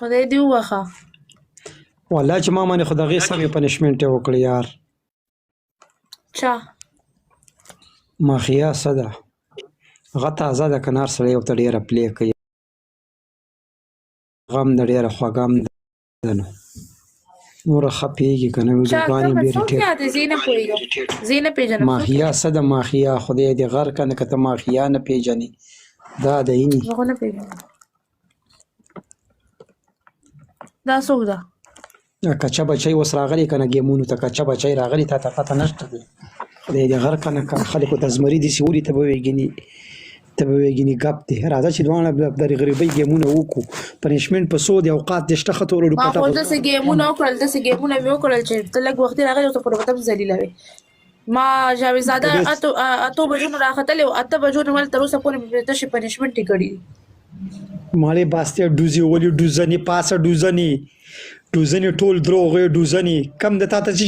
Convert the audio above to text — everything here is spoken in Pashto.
خدای دې وبخښه. والله چې ما باندې خو دغې سمې پنشمنټ یې وکړ یار. چا؟ ماخیا څه ده؟ هغه تازه ده که نه هر سړی ورته ډېره پلې کوي. غم ده ډېره خوږه هم ده نو. نوره ښه پیږي که نه چا ویډیوګانې کومه ډېرې څوک ټیټ. یاد دی؟ زه یې نه پوهېږم. زه یې نه پېژنم. څوک ماخیا څه ده ماخیا؟ خدای دې غر که نه که ته ماخیا نه پېژنې دا د ایني. زه خو نه پېژنم. دا څوک ده؟ کچه بچی اوس راغلی کنه ګیمونو ته کچه بچی راغلی تا ته پته نشته دی خدای دې غر کنه که خلکو ته زمری داسې ولي ته به وایې ګینې ته به وایې ګینې ګپ دی راځه چې دواړه د غریبۍ ګیمونه وکړو پنشمنټ په څو دی اوقات دې شته ښه توره ما دوپټه خو خو داسې ګیمونه وکړل، داسې ګیمونه مې وکړل چې ته لږ وختي راغلی او ته پورې به تم ذلیله وې. ما جاویدزاده په دې اتو بجو نه راختلی او 8 بجو نه مل تر اوسه پورې مې تشې پنشمنټ یې کړي دي. مالې باستې ډوزې ولي ډوزنې پاسه ډوزنې ډوزنې ټول دروغ ډوزنې کم د تا ته چې